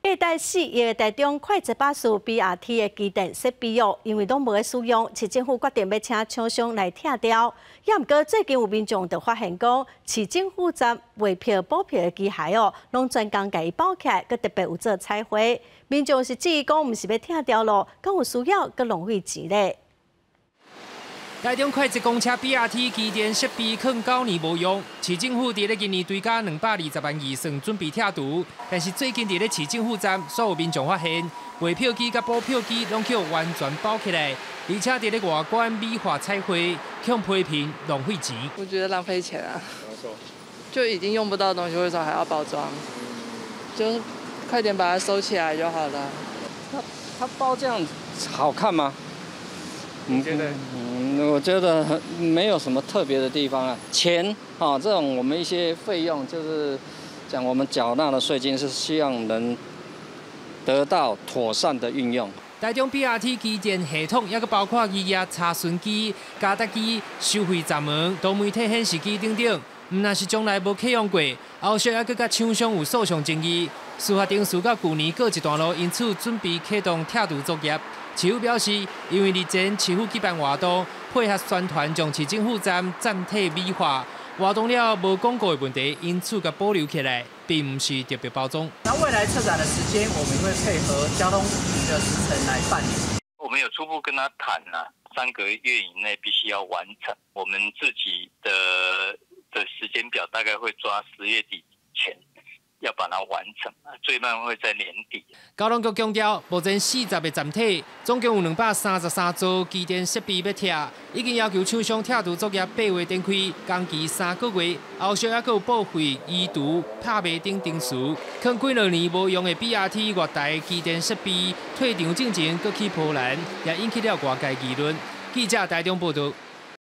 價值4億的台中快捷巴士 BRT 的機電設備哦，因為攏無咧使用，市政府決定欲請廠商來拆掉。也毋過最近有民眾就發現講，市政府站賣票補票的機械哦，攏專工共伊包起來，閣特別有做彩繪。民眾是質疑講，毋是欲拆掉囉，敢有需要閣浪費錢咧？台中快捷公車 BRT 機電設備囥9年無用，市政府佇咧今年追加220萬預算準備拆除，但是最近佇咧市政府站，煞有民眾發現賣票機佮補票機攏予完全包起來，而且佇咧外觀美化彩繪，予批評浪費錢。我覺得浪費錢啊！就已經用不到的東西，為什麼還要包裝？就是快點把它收起來就好了。它包這樣好看嗎？你覺得？嗯，我覺得沒有什麼特別的地方啊。錢啊，這種我們一些費用，就是講我們繳納的稅金，是希望能得到妥善的運用。台中 BRT 機電系統，抑閣包括預約查詢機、加搭機、收費閘門、多媒體顯示機等等，毋但是從來無啟用過，後續抑閣佮廠商有訴訟爭議。司法程序到舊年告一段落，因此準備啟動拆除作業。市府表示，因為日前市府舉辦活動，配合宣傳將市政府站暫替美化，活動了無廣告的問題，因此共保留起來，並毋是特別包裝。那未來策展的時間，我們會配合交通局的時程來辦理。我們有初步跟他談啦，3個月以內必須要完成。我們自己的時間表大概會抓10月底前，要把它完成，最慢會在年底。交通局強調，目前40個站體，總共有233座機電設備欲拆，已經要求廠商拆除作業八月展開，工期3個月，後續猶閣有報廢、移除、拍賣等程序。囥幾若年無用的 BRT 月台機電設備退場進前，閣起波瀾，也引起了外界議論。記者台中報導。